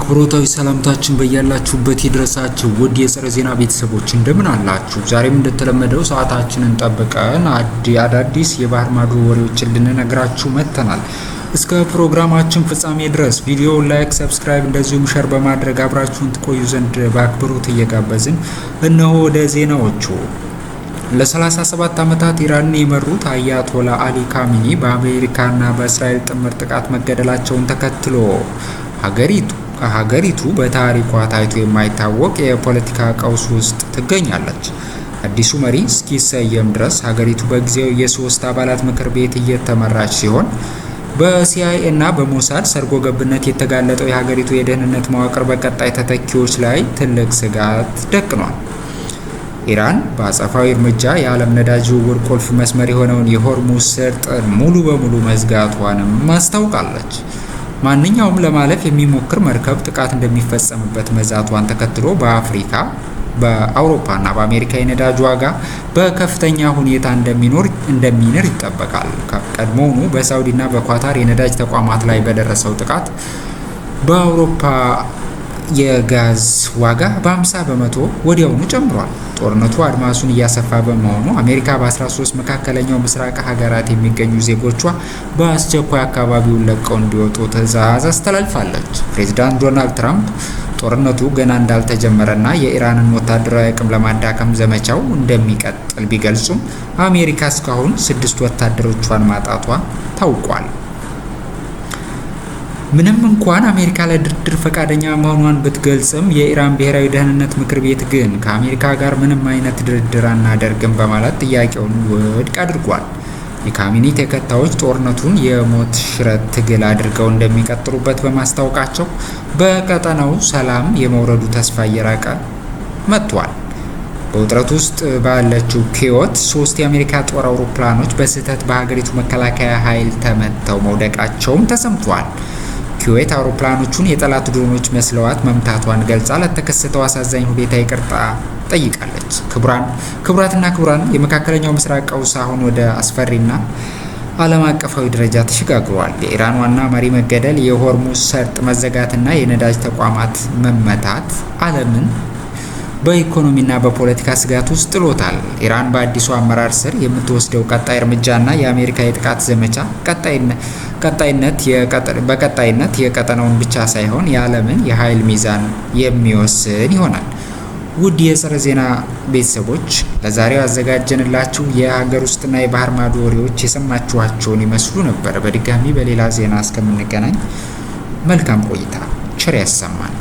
አክብሮታዊ ሰላምታችን በያላችሁበት ይድረሳችሁ። ውድ የጸረ ዜና ቤተሰቦች እንደምን አላችሁ? ዛሬም እንደተለመደው ሰዓታችንን ጠብቀን አዳዲስ የባህር ማዶ ወሬዎችን ልንነግራችሁ መጥተናል። እስከ ፕሮግራማችን ፍጻሜ ድረስ ቪዲዮ like፣ subscribe እንደዚሁም share በማድረግ አብራችሁን ትቆዩ ዘንድ በአክብሮት እየጋበዝን እነሆ ወደ ዜናዎቹ። ለ37 ዓመታት ኢራንን የመሩት አያቶላ አሊ ካሚኒ በአሜሪካና በእስራኤል ጥምር ጥቃት መገደላቸውን ተከትሎ ሀገሪቱ በታሪኳ ታይቶ የማይታወቅ የፖለቲካ ቀውስ ውስጥ ትገኛለች። አዲሱ መሪ እስኪሰየም ድረስ ሀገሪቱ በጊዜያዊ የሶስት አባላት ምክር ቤት እየተመራች ሲሆን፣ በሲአይኤ እና በሞሳድ ሰርጎ ገብነት የተጋለጠው የሀገሪቱ የደህንነት መዋቅር በቀጣይ ተተኪዎች ላይ ትልቅ ስጋት ደቅኗል። ኢራን በአጸፋዊ እርምጃ የዓለም ነዳጅ ዝውውር ቁልፍ መስመር የሆነውን የሆርሙዝ ሰርጥን ሙሉ በሙሉ መዝጋቷንም አስታውቃለች። ማንኛውም ለማለፍ የሚሞክር መርከብ ጥቃት እንደሚፈጸምበት መዛቷን ተከትሎ በአፍሪካ፣ በአውሮፓና በአሜሪካ የነዳጅ ዋጋ በከፍተኛ ሁኔታ እንደሚንር ይጠበቃል። ቀድሞውኑ በሳውዲና በኳታር የነዳጅ ተቋማት ላይ በደረሰው ጥቃት በአውሮፓ የጋዝ ዋጋ በ50% ወዲያውኑ ጨምሯል። ጦርነቱ አድማሱን እያሰፋ በመሆኑ አሜሪካ በ13 መካከለኛው ምስራቅ ሀገራት የሚገኙ ዜጎቿ በአስቸኳይ አካባቢውን ለቀው እንዲወጡ ትዕዛዝ አስተላልፋለች። ፕሬዚዳንት ዶናልድ ትራምፕ ጦርነቱ ገና እንዳልተጀመረና የኢራንን ወታደራዊ አቅም ለማዳከም ዘመቻው እንደሚቀጥል ቢገልጹም፣ አሜሪካ እስካሁን ስድስት ወታደሮቿን ማጣቷ ታውቋል። ምንም እንኳን አሜሪካ ለድርድር ፈቃደኛ መሆኗን ብትገልጽም፣ የኢራን ብሔራዊ ደህንነት ምክር ቤት ግን ከአሜሪካ ጋር ምንም አይነት ድርድር አናደርግም በማለት ጥያቄውን ውድቅ አድርጓል። የካሚኒ ተከታዮች ጦርነቱን የሞት ሽረት ትግል አድርገው እንደሚቀጥሉበት በማስታወቃቸው በቀጠናው ሰላም የመውረዱ ተስፋ እየራቀ መጥቷል። በውጥረት ውስጥ ባለችው ኩዌት ሶስት የአሜሪካ ጦር አውሮፕላኖች በስህተት በሀገሪቱ መከላከያ ኃይል ተመተው መውደቃቸውም ተሰምቷል። ኩዌት አውሮፕላኖቹን የጠላት ድሮኖች መስለዋት መምታቷን ገልጻ ለተከሰተው አሳዛኝ ሁኔታ ይቅርታ ጠይቃለች። ክቡራትና ክቡራን፣ የመካከለኛው ምስራቅ ቀውስ አሁን ወደ አስፈሪና ዓለም አቀፋዊ ደረጃ ተሸጋግሯል። የኢራን ዋና መሪ መገደል፣ የሆርሙዝ ሰርጥ መዘጋትና የነዳጅ ተቋማት መመታት ዓለምን በኢኮኖሚና በፖለቲካ ስጋት ውስጥ ጥሎታል። ኢራን በአዲሱ አመራር ስር የምትወስደው ቀጣይ እርምጃና የአሜሪካ የጥቃት ዘመቻ ቀጣይነት በቀጣይነት የቀጠናውን ብቻ ሳይሆን የዓለምን የኃይል ሚዛን የሚወስን ይሆናል። ውድ የጸረ ዜና ቤተሰቦች፣ ለዛሬው ያዘጋጀንላችሁ የሀገር ውስጥና የባህር ማዶ ወሬዎች የሰማችኋቸውን ይመስሉ ነበር። በድጋሚ በሌላ ዜና እስከምንገናኝ መልካም ቆይታ፣ ቸር ያሰማን።